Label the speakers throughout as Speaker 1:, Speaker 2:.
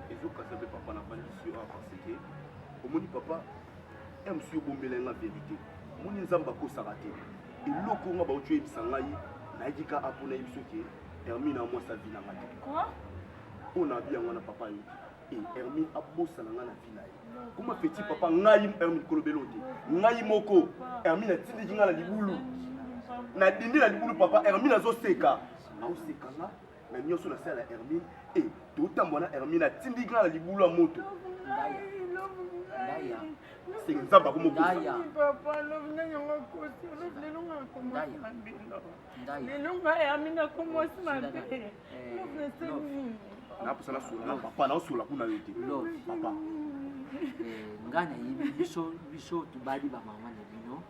Speaker 1: Ezokasa mpe papa na vandisi yo awa parce que omoni papa mc obombela nga verité. Omoni Nzambe akosaka te. Eloko nga bauti oyebisa ngai, nayaki ka apo nayebi soki Hermine amwasa vi na nga te. Mpo na abi yango wana papa ayoki e Hermine abosana nga na vi na ye. Koma feti papa ngai Hermine kolobelo te. Ngai moko Hermine atindiki nga na libulu. Nadindi na libulu papa Hermine azoseka. Aoseka nga na nyonso nasala Hermine e totambwa na Hermine atindiki nga na libulu ya moto. Seke Nzambe akomokosa. Naposa nasola na papa, naosola kuna yo te papa.
Speaker 2: Ngai nayebi biso biso tobali bamama na bino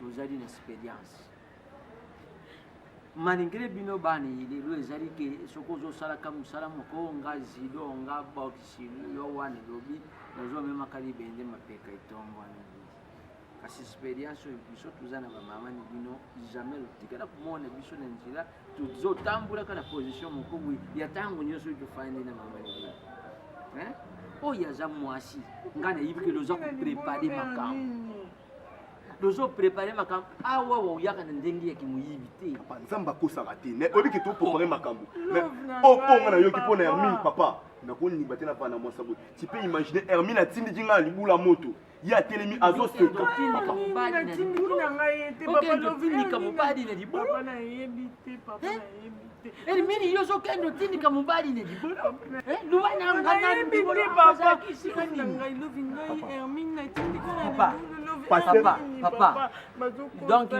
Speaker 2: tozali na experience malgré bino bana lelo ezali ke soki ozosalaka mosala moko nga zido nga box yo wana elobi nazomemaka libende mapeka etongwana. Kasi experience oyo biso toza na bamama ni bino jamais lotikala komona biso na nzela tozotambulaka na position moko boye ya ntango nyonso oyo tofandi na mama ni bino. Oyo aza mwasi ngai nayebi ke loza koprepare makambo, lozoprepare makambo awa oyaka na ndenge ya kimoyibi te.
Speaker 1: Papa Nzambe akosaka te. Mais oyebi ke toprépare makambo. Mais oyo nga nayoki mpo na Hermine papa, nakonimba te na mwasa boye. Tu peux imaginer Hermine atindiki nga na libula moto. Ye atelemi azoseka.
Speaker 2: Okende mobali na libulu. Hermine yo ozokende otindika mobali na libulu. Luba na nga na libulu azalaki esika nini? Papa, papa, papa. Donc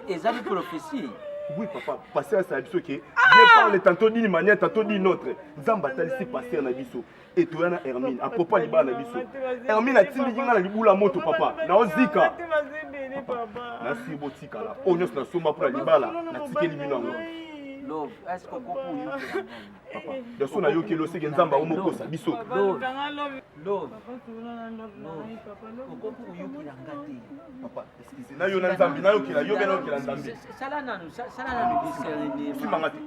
Speaker 2: ezali prophétie.
Speaker 1: Oui papa, pasteur asala biso ke Dieu parle tantôt d'une manière, tantôt d'une autre. Nzambe atalisi pasteur na biso. Etoya na Hermine, à propos libala na biso. Hermine atindiki nga na libula moto papa. Naozika. Nasi botikala. Oyo nyonso nasomba mpona libala, natikeli bino yango.
Speaker 2: Love, est-ce que okoki oyokela ngai?
Speaker 1: Papa, yaso nayokeli oseke Nzambe akomokosa biso.
Speaker 2: Love, love, okoki koyokela nga te.
Speaker 1: Papa, excuse, nayo na Nzambe, nayokela yo mpe nayokela Nzambe.
Speaker 2: Sala nanu, sala nanu discernement.
Speaker 1: Simba te.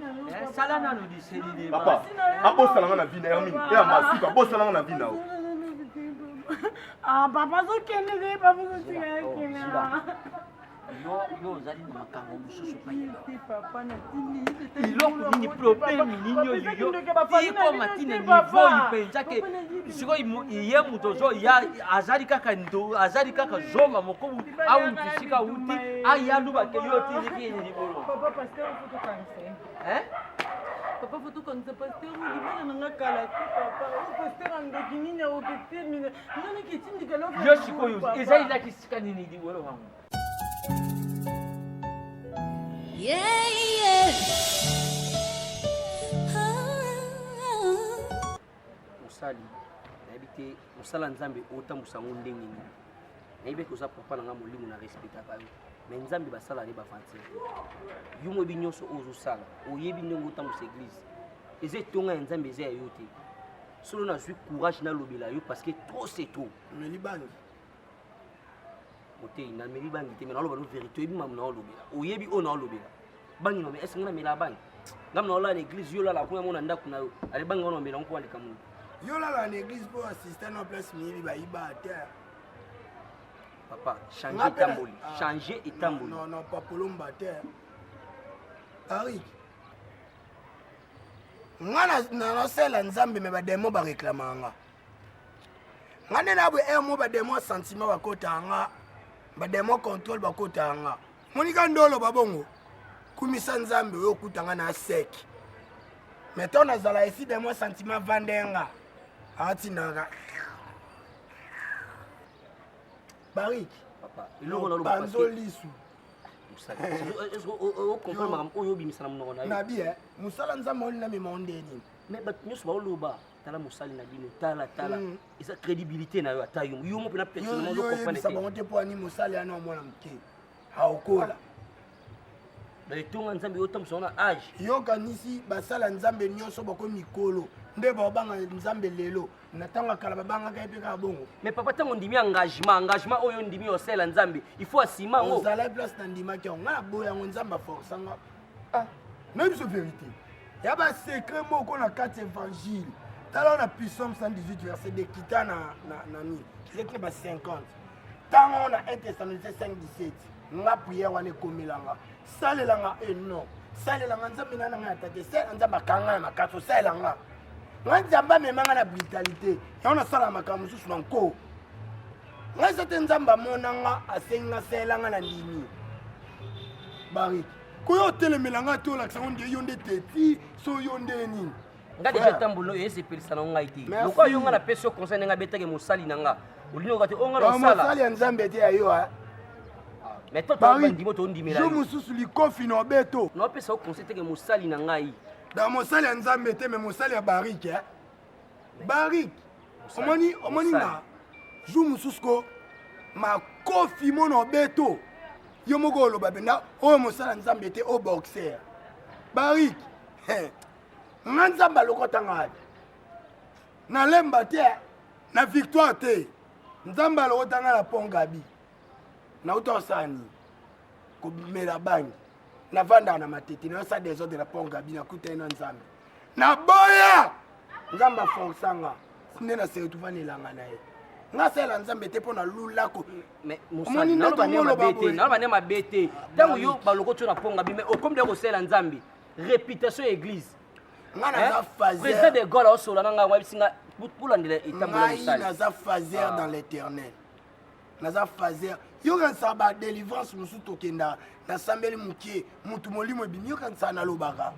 Speaker 2: Sala nanu discernement.
Speaker 1: Papa, abosala nga na vie na Hermine, ya masuka, abosala nga na vie na yo.
Speaker 3: Ah, papa azokende te, papa azotika akende.
Speaker 2: Yo yo ozali na makambo mosusu eloko nini, problème nini oyo yo ikoma ntina niveau oyo mpenza ke sikoyo ye moto ozoya azali kaka ndo azali kaka zoma moko awuti sika awuti aya lubake yo otindiki ye libolo.
Speaker 3: Papa, faut tokangisa pasteur oyo libala na nga kala te. Papa, oyo pasteur andoki nini akoketemina nani ketindika?
Speaker 2: Yo sikoyo eza elaki sika nini libolo wango?
Speaker 4: Yeah.
Speaker 5: Mosali nayebi te mosala Nzambe otambusa yango ndenge nini. Nayebi eke oza papa na nga molimo na respectaka yo, mais Nzambe basala ne baventure te. Yo moyebi nyonso oyo ozosala, oyebi ndenge otambusa église. Eza etonga ya Nzambe, eza ya yo te. Solo nazwi courage nalobela yo parce que trop c'est trop.
Speaker 6: Omeli bangi?
Speaker 5: Motei, nameli bangi te, mais naoloba no vérité. Oyebi mamu naolobela, oyebi oyo naolobela. Bangi nome est-ce nga namela bangi? Ngam naolala na église, yo olala kuna mona ndako na yo. Ale bangi wana omela ngo mpo aleka moto.
Speaker 6: Yo olala na église mpo assistant na place miyibi bayiba te.
Speaker 5: Papa, change etamboli, change etamboli.
Speaker 6: Non non, papolomba te. Arik, nga nasala Nzambe, me bademo bareklamaka nga. Nga nde na boye aire mo bademo sentiment bakotaka nga, bademo contrôle bakotaka nga. Monika nde oloba bongo, kumisa Nzambe oyo okuta nga na sec. Mais ntango nazala esi demo sentiment vande nga aatindaka barik.
Speaker 5: Papa, eloko naloba
Speaker 6: panzo lisu.
Speaker 5: Ocomprendre makambo oyo obimisa na monoko na yo?
Speaker 6: Nabi mosala Nzambe olinga mema o nde nini?
Speaker 5: Mais bato nyonso baoloba tala mosali na bino, tala tala, eza crédibilité na yo. Ata yo yo mo mpena personnellement
Speaker 6: ozokomprendre bango te mpo ani mosali yana mwana moke aokola.
Speaker 5: Na etonga Nzambe yo otambusa na age.
Speaker 6: Yo kanisi basala Nzambe nyonso bako mikolo nde baobanga Nzambe lelo na ntango ya kala babangaka ye mpe kaka bongo.
Speaker 5: Mais papa ntango ondimi engagement, engagement oyo ondimi osalela Nzambe, il faut asima yango.
Speaker 6: Ozalaki place nandimaki yango, ngai naboya yango, Nzambe aforsa nga. Ah, nayebi biso verité ya ba secret moko na kati évangile. Tala na Psaume 118 verset 2 kita na na na nini ezalaki na ba 50 ntango na 1 Thessaloniciens 5 17 nga prière wana ekomelanga salelanga e non salelanga nzambe na nanga ya tate sala nzambe akanga na makasi osalela nga nga nzambe amema nga na brutalité yango nasala makambo mosusu na nko nga eza te nzambe amona nga asengi nga salela nga na ndimi barik koyo otelemela nga te olakisa ngo nde yo nde teti so yo nde nini
Speaker 5: nga deja etamboli oyo esepelisa na ngai te lokola yo nga napesi yo conseil ndenge abetaki mosali na nga olingi oka te oyo nga nasala
Speaker 6: mosali ya nzambe te ya yo
Speaker 5: mais to tondimo tondimela
Speaker 6: yo mosusu likofi na obeto
Speaker 5: naopesa yo conseil teke mosali na ngai
Speaker 6: da mosali ya nzambe te mais mosali ya barike eh? barike omoni omoni nga jour mosusu ko makofi mona obeto yo moko oloba mpenza oyo mosali ya nzambe te oyo boxer barike nga nzambe alokota nga wapi nalemba te na victoire te nzambe alokota nga na pont gabi nauta osala nini komela bangi navandaka na matete nayosala desordre na pont gabi nakutani na nzambe naboya nzambe aforsa nga nde na se retrouva na elanga na ye nga asalela nzambe te mpo na lulako
Speaker 5: omoni nde tongoloba boye naloba nde mabe te ntango yo balokoti yo na pont gabi mais okomi nde kosalela nzambe réputation ya église
Speaker 6: nga naza
Speaker 5: fazer président de Gaulle aosola na ngai wayebisi nga bolandela etambola
Speaker 6: mosali naza fazer ah. dans l'éternel naza fazer yokanisaka ba délivrance mosusu tokendaka nasambeli moke motu molimo ebimi yokanisaka nalobaka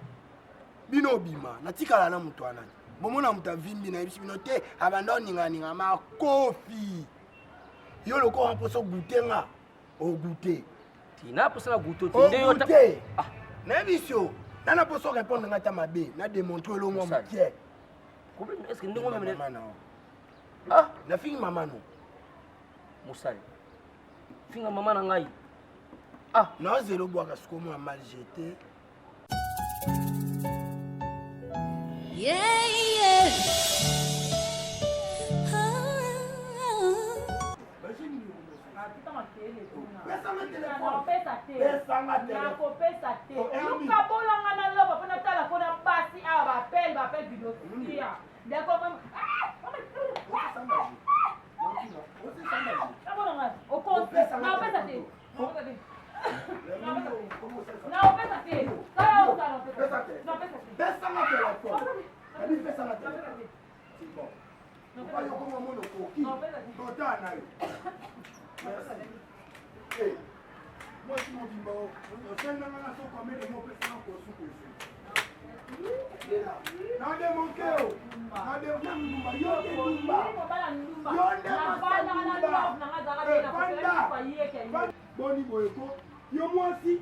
Speaker 6: bino obima natikala na moto wana bomona moto avimbi nayebisi bino te abanda oninganinga makofi yo lokola mposa ogute nga ogute
Speaker 5: tina posa na goûte te nde yo
Speaker 6: te ah. nayebi yo nana posa répondre nga ata mabe na démontre elongo mokie
Speaker 5: problème est ce que ndenge
Speaker 6: mama na ah nafingi mama no
Speaker 5: mosali finga mama na ngai
Speaker 6: ah nazela obwaka sikoyo mwa mal jete
Speaker 4: Yeah, yeah.
Speaker 3: Nakopesa te yokabolanga na loba mpo natala mpo na basi awa bapele bapele video sia nakopesa te
Speaker 6: Pesanga telefone. Abi pesanga telefone. C'est bon. Papa yo koma mono koki. Tota na yo. Merci. Eh. Mwasi mobimba o. Osenda nga na soko amele mo pesanga kosu kosu. Na demonke o. Na demonke ndumba. Yo nde ndumba. Yo nde ndumba. Eh, fanda. Boni boye ko. Yo mwasi.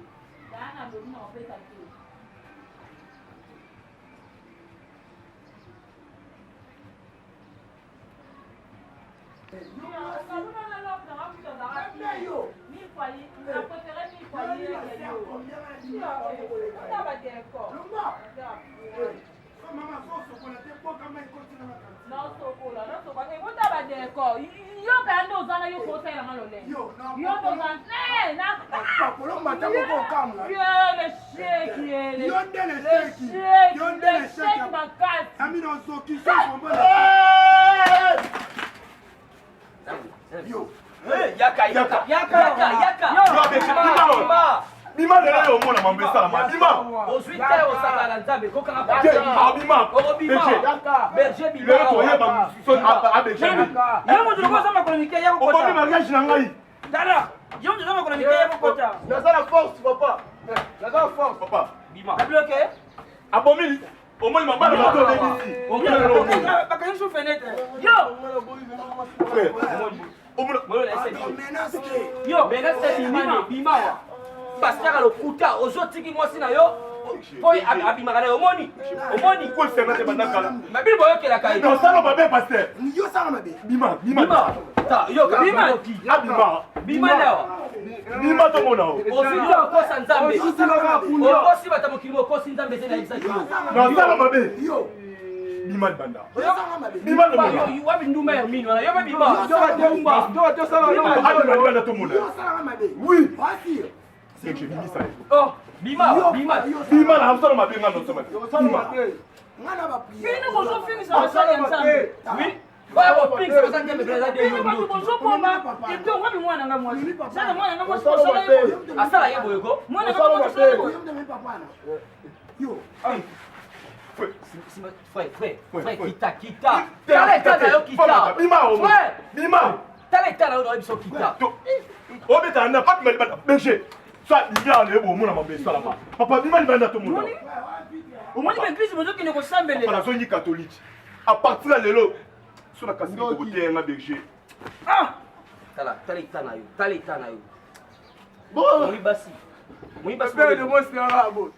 Speaker 3: Nasokola nasokola badeko yo kaya nde oza na yo kosalela nga lolenge yo nde oza
Speaker 6: kolomba ntango moko okamwa
Speaker 3: yo
Speaker 6: nde lesheki yo nde lesheki
Speaker 3: makasi
Speaker 6: amina ozokisa
Speaker 1: yo
Speaker 5: yaka yaka yaka yaka
Speaker 1: yaka bima lelo yo omona mambo esalama bima
Speaker 5: ozwi te osaka na nzambe kokanga
Speaker 1: abima
Speaker 5: berger bima
Speaker 1: lelo toyeba abeger
Speaker 7: yo moto lokola oza makolo mike ya kokota
Speaker 1: okomi mariage na ngai
Speaker 7: tala yo moto oza makolo mike ya kokota
Speaker 1: naza na force papa naza na force papa
Speaker 5: bima
Speaker 7: abloke
Speaker 1: abomi omoni mabala bato obebisi
Speaker 7: bakangi su fenêtre
Speaker 3: yo
Speaker 5: yo menace bima bima wa pasteur lokuta ozotiki mwasi na yo mpo abimaka na yo omoni omoni mabi boyokelaka ye
Speaker 1: osala mabe pasteur
Speaker 6: yo osala mabe
Speaker 1: bima bima
Speaker 5: yoka
Speaker 1: bima
Speaker 5: bima ndawa.
Speaker 1: Bima tomona o.
Speaker 5: Ozwi te okosa Nzambe. Okosi bato ya mokili okosi Nzambe te nayebisaki yo.
Speaker 1: Nasala mabe. Bima libanda. Bima
Speaker 5: libanda. Wapi ndumba ya mino wana? Yo pe bima.
Speaker 1: Abima libanda tomona. Oui. C'est que j'ai bimisa ye.
Speaker 5: Oh, bima, bima.
Speaker 1: Bima na mosala mabe nga nosala mabe. Bima.
Speaker 7: Bino bozofingisa basali ya Nzambe.
Speaker 5: Oui. Oyo bopingisa basali Nzambe eza de yo.
Speaker 7: Bino bato bozoboma. Eto wapi mwana nga mwasi? Sala mwana nga mwasi osala ye boye.
Speaker 5: Asala ye boye ko.
Speaker 7: Mwana nga mwasi osala ye boye.
Speaker 5: Frère, frère, frère, kita, kita. Tala eta na yo kita.
Speaker 1: Bima,
Speaker 5: frère.
Speaker 1: Bima.
Speaker 5: Tala eta na yo na biso kita.
Speaker 1: Obeta na papi malibanda berger. Soit bima na yo bomona mabe esalama. Papa bima libanda tomona.
Speaker 7: Omoni ba église bozokende kosambelela.
Speaker 1: Papa nazongi catholique. À partir ya lelo so na kasi koteya nga berger.
Speaker 7: Ah!
Speaker 5: Tala, tala eta na yo, tala eta na yo. Bon. Moi basi. Moi basi.
Speaker 6: Père de moi c'est arabe.